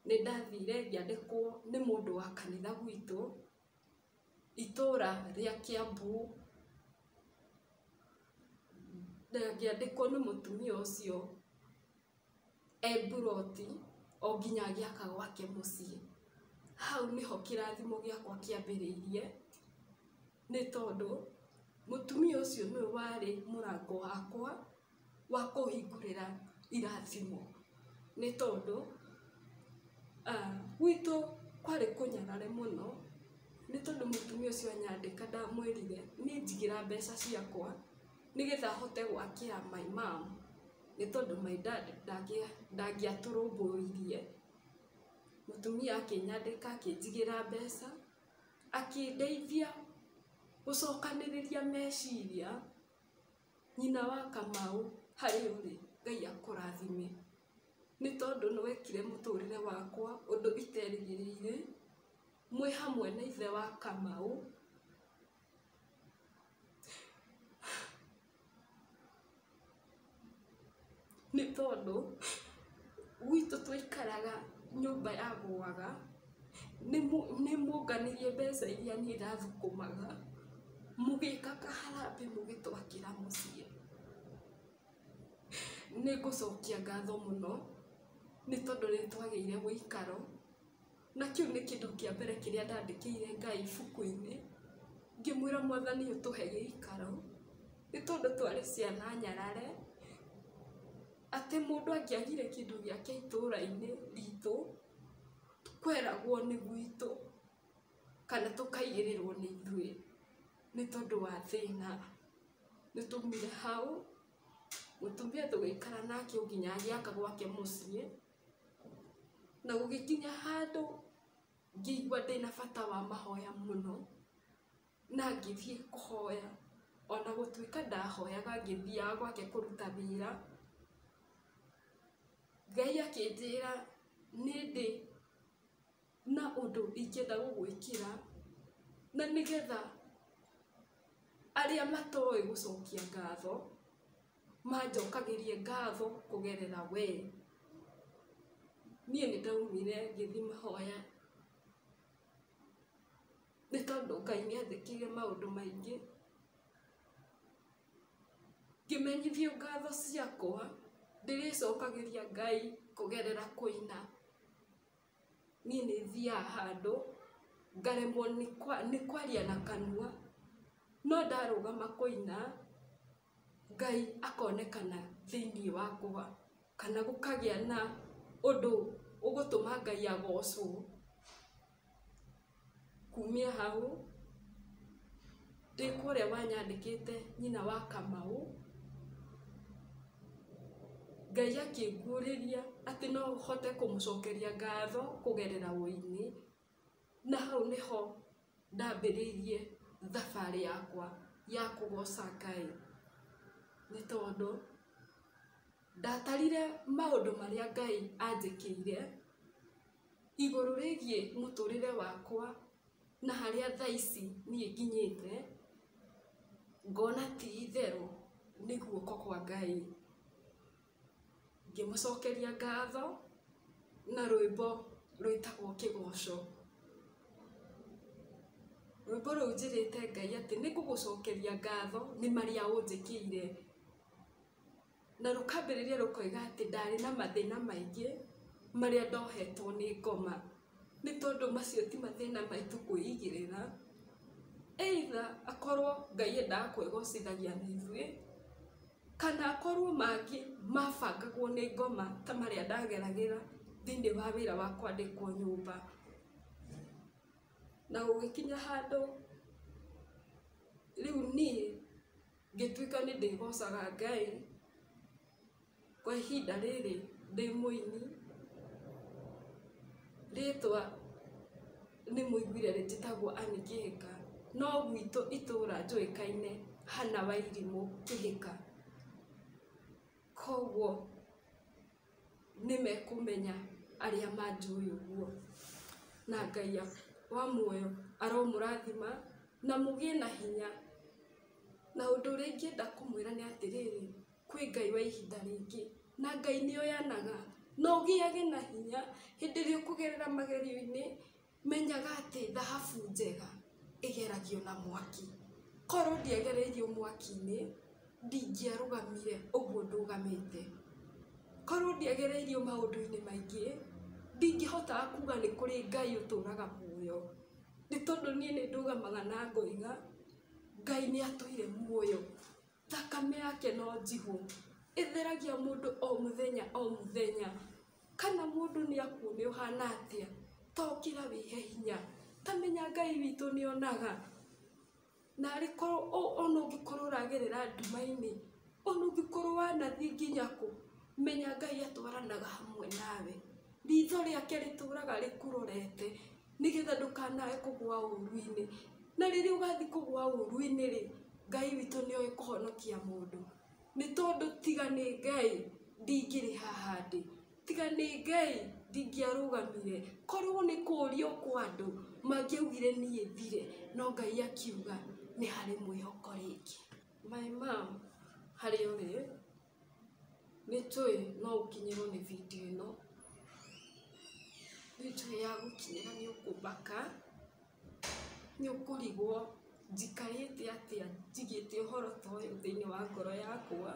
Nĩ ndathire ngĩandĩkwo nĩ mũndũ wa kanitha gwitũ itũra rĩa Kiambu, na ngĩandĩkwo nĩ mũtumia ũcio e mburoti o nginya agĩaka gwake mũciĩ. Hau nĩho kĩrathimo gĩakwa kĩambĩrĩirie, nĩ tondũ mũtumia ũcio nĩwe warĩ mũrango wakwa wa kũhingũrĩra irathimo. Nĩ tondũ gwitũ kwarĩ kũnyarare mũno, nĩ tondũ mũtumia ũcio anyandĩka ndamwĩrire niĩ njigĩra mbeca ciakwa nĩgetha hote gwakĩra my mom, nĩ tondũ my dad ndangĩatũrũmbũirie. Mũtumia akĩnyandĩka akĩnjigĩra mbeca, akĩndeithia gũcokanĩrĩria meciria. Nyina wa Kamau harĩa ũrĩ, Ngai akũrathime, nĩ tondũ nĩ wekire mũtũrĩre wakwa ũndũ iterĩgĩrĩire, mwĩ hamwe na ithe wa Kamau. Nĩ tondũ gwitũ twaikaraga nyũmba yagũaga, nĩ muonganirie mbeca iria niĩ ndathũkũmaga, mũgĩka kaharambĩ mũgĩtwakĩra mũciĩ. Nĩ ngũcokia ngatho mũno nĩ tondũ nĩ twagĩire ũikaro, na kĩu nĩ kĩndũ kĩa mbere kĩrĩa ndandĩkĩire Ngai ibuku-inĩ, ngĩmwĩra Mwathani ũtũhe gĩikaro, nĩ tondũ twarĩ ciana nyarare, atĩ mũndũ angĩagire kĩndũ gĩake itũra-inĩ ritũ, kweragwo nĩ gwitũ kana tũkaigĩrĩrwo nĩ ithuĩ nĩ tondũ wa thĩna. Nĩ twaumire hau, mũtumia tũgĩikara nake nginya agĩaka gwake mũciĩ, na gũgĩkinya handũ ngĩigua ndĩna bata wa mahoya mũno, na ngĩthiĩ kũhoya. Ona gũtuĩka ndahoyaga ngĩthiaga gwake kũruta wĩra, Ngai akĩnjĩra nĩ ndĩ na ũndũ ingĩenda gũgwĩkĩra, na nĩgetha arĩa matoĩ gũcokia ngatho manjokagĩrie ngatho kũgerera we. Niĩ nĩ ndaumire ngĩthiĩ mahoya, nĩ tondũ Ngai nĩ anjĩkĩire maũndũ maingĩ. Ngĩmenyithio ngatho ciakwa ndĩrĩcokagĩria Ngai kũgerera kũina. Niĩ nĩ thiaga handũ ngaremwo nĩ kwaria na kanua, no ndarũgama kũina Ngai akonekana thĩiniĩ wakwa, kana gũkagĩa na ũndũ ũgũtũma Ngai agocwo. Kumia hau ndĩ kũrĩa wanyandĩkĩte nyina wa Kamau, Ngai akĩnguũrĩria atĩ no hote kũmũcokeria ngatho kũgerera ũini, na hau nĩho ndambĩrĩirie thabarĩ yakwa ya kũgoca Ngai. Nĩ tondũ ndatarire maũndũ marĩa Ngai anjĩkĩire igũrũ rĩgiĩ mũtũrĩre wakwa na harĩa thaa ici niĩ nginyĩte, ngona ti itherũ nĩ guoko kwa Ngai. Ngĩmũcokeria ngatho na rwĩmbo rwĩtagwo Kĩgoco. Rwĩmbo rũu njĩrĩte Ngai atĩ nĩ ngũgũcokeria ngatho nĩ marĩa ũnjĩkĩire. Na rũkambĩrĩria rũkoiga atĩ ndarĩ na mathĩna maingĩ marĩa ndohetwo nĩ ngoma, nĩ tondũ macio ti mathĩna maitũ kwĩigĩrĩra. Either akorwo Ngai endaga kwĩgocithagia na ithuĩ, kana akorwo mangĩ mabangagwo nĩ ngoma ta marĩa ndageragĩra thĩiniĩ wa wĩra wa kwandĩkwo nyũmba. Na gũgĩkinya handũ rĩu niĩ ngĩtuĩka nĩ ndĩgocaga Ngai. Kwa ihinda rĩrĩ ndĩ mũini, rĩtwa nĩ mũiguire njĩtagwo Ann Kĩhĩka, no gwitũ itũra njũĩkaine Hannah Wairimũ Kĩhĩka. Koguo nĩ mekũmenya arĩa manjũĩ ũguo. Na Ngai wa muoyo aromũrathima na mũgĩe na hinya. Na ũndũ ũrĩa ingĩenda kũmwĩra nĩ atĩrĩrĩ, kwĩ Ngai wa ihinda rĩngĩ, na Ngai nĩ oyanaga. Na ũgĩage na hinya hĩndĩ ĩrĩa ũkũgerera magerio-inĩ, menyaga atĩ thahabu njega ĩgeragio na mwaki. Korwo ndiagereirio mwaki-inĩ, ndingĩarũgamire ũguo ndũgamĩte. Korwo ndiagereirio maũndũ-inĩ maingĩ, ndingĩhotaga kuga nĩ kũrĩ Ngai ũtũraga muoyo. Nĩ tondũ niĩ nĩ ndũgamaga na ngoiga, Ngai nĩ atũire muoyo. Thakame yake no njigũ, ĩtheragia mũndũ o mũthenya o mũthenya. Kana mũndũ nĩ akuone ũhana atĩa, ta ũkĩra wĩhe hinya. Ta menya Ngai witũ nĩ onaga. Narĩ korwo ona ũngĩkorwo ũragerera nduma-inĩ, ona ũngĩkorwo wanathiĩ nginya kũ, menya Ngai atwaranaga hamwe nawe. Ritho rĩake rĩtũraga rĩkũrorete, nĩgetha ndũkanae kũgũa ũru-inĩ. Na rĩrĩa ũgathiĩ kũgũa ũru-inĩ rĩ, Ngai witũ nĩ oĩ kũhonokia mũndũ. Nĩ tondũ tiga nĩ Ngai, ndingĩrĩ haha ndĩ. Tiga nĩ Ngai, ndingĩarũgamire. Korwo nĩ kũũrio kwa andũ, mangĩaugire niĩ thire, no Ngai akiuga nĩ harĩ mwĩhoko rĩngĩ. My mom, harĩa ũrĩ, nĩ njũĩ no ũkinyĩrwo nĩ video ĩno. Nĩ njũĩ yagũkinyĩra nĩ ũkũmaka, nĩ ũkũrigwo njikarĩte atĩa njigĩte ũhoro ta ũyũ thĩinĩ wa ngoro yakwa.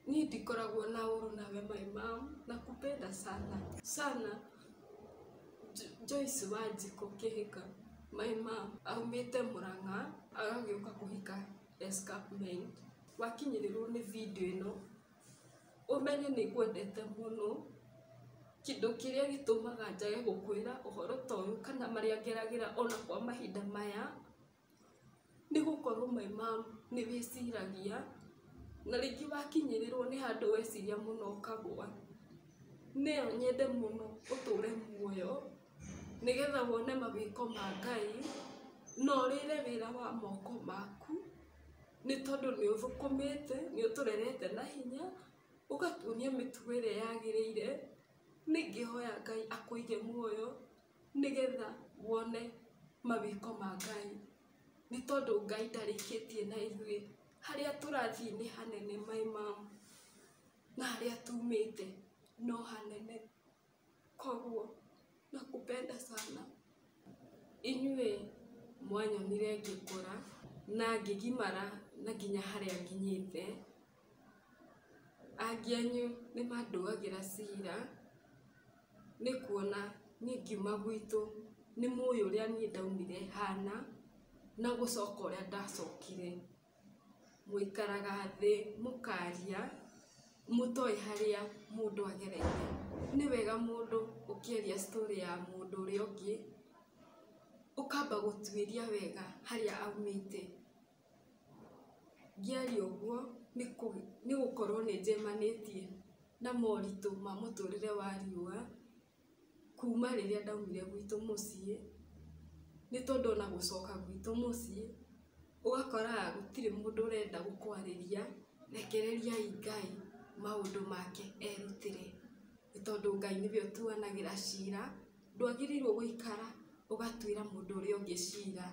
Niĩ ndikoragwo na ũru nawe my mom, nakupenda sana sana. Joyce Wanjikũ Kĩhĩka, my mom, aumĩte Mũrang'a, agagĩũka kũhika Escarpment. Wakinyĩrĩrwo nĩ video ĩno, ũmenye nĩ ngwendete mũno. Kĩndũ kĩrĩa gĩtũmaga njage gũkwĩra ũhoro ta ũyũ kana marĩa ngeragĩra ona kwa mahinda maya, nĩ gũkorwo my mom nĩ wĩciragia, na rĩngĩ wakinyĩrĩrwo nĩ handũ weciria mũno ũkagũa. No nyende mũno ũtũre muoyo, nĩgetha wone mawĩko ma Ngai, na ũrĩre wĩra wa moko maku, nĩ tondũ nĩ ũthũkũmĩte, nĩ ũtũrerete na hinya, ũgatuonia mĩtugo ĩrĩa yagĩrĩire. Nĩ ingĩhoya Ngai akũige muoyo, nĩgetha wone mawĩko ma Ngai. Nĩ tondũ Ngai ndarĩkĩtie na ithuĩ. Harĩa tũrathiĩ nĩ hanene my mom, na harĩa tumĩte no hanene. Koguo nakupenda sana. Inyuĩ mwanyonire ngĩkũra na ngĩgimara na nginya harĩa nginyĩte. Angĩ anyu nĩ manduagĩra cira, nĩ kuona niĩ ngiuma gwitũ nĩ mũĩ ũrĩa niĩ ndaumire hana, na gũcoka ũrĩa ndacokire. Mũikaraga thĩ mũkaria, mũtoĩ harĩa mũndũ agereire. Nĩ wega mũndũ ũkĩaria story ya mũndũ ũrĩa ũngĩ, ũkamba gũtuĩria wega harĩa aumĩte. Ngĩaria ũguo nĩ gũkorwo nĩ njemanĩtie na moritũ ma mũtũrĩre wa riũa, kuma rĩrĩa ndaumire gwitũ mũciĩ, nĩ tondũ ona gũcoka gwitũ mũciĩ, ũgakoraga gũtirĩ mũndũ ũrenda gũkwarĩria, rekereriai Ngai maũndũ make erutĩre. Nĩ tondũ Ngai nĩwe ũtuanagĩra cira, ndwagĩrĩirwo gũikara ũgatuĩra mũndũ ũrĩa ũngĩ cira.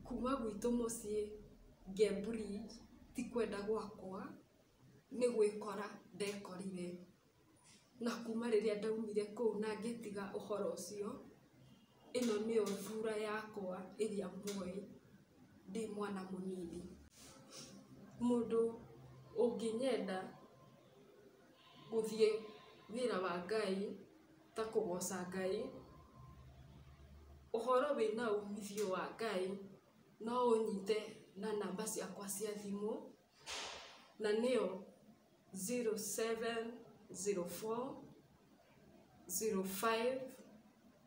Kuma gwitũ mũciĩ Cambridge ti kwenda gwakwa, nĩ gwĩkora ndekorire. Na kuma rĩrĩa ndaumire kũu na ngĩtiga ũhoro ũcio, ĩno nĩyo thura yakwa ĩrĩa muoĩ ndĩ mwana mũnini. Mũndũ ũngĩnyenda gũthiĩ wĩra wa Ngai ta kũgoca Ngai, ũhoro wĩna umithio wa Ngai, no ũnyite na namba ciakwa cia thimũ, na nĩyo 0704 05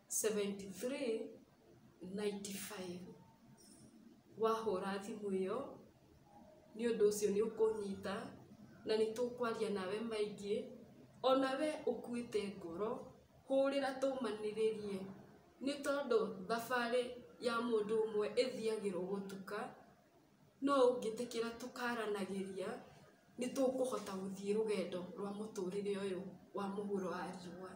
73 95. Wahũra thimũ ĩyo, nĩ ũndũ ũcio nĩ ũkũnyita, na nĩ tũkwaria nawe maingĩ. Ona we ũkuĩte ngoro, hũrĩra tũmanĩrĩrie. Nĩ tondũ thabarĩ ya mũndũ ũmwe ĩthiagĩrwo gũtuka, no ũngĩtĩkĩra tũkaranagĩria, nĩ tũkũhota gũthiĩ rũgendo rwa mũtũrĩre ũyũ wa mũhuro wa riũa.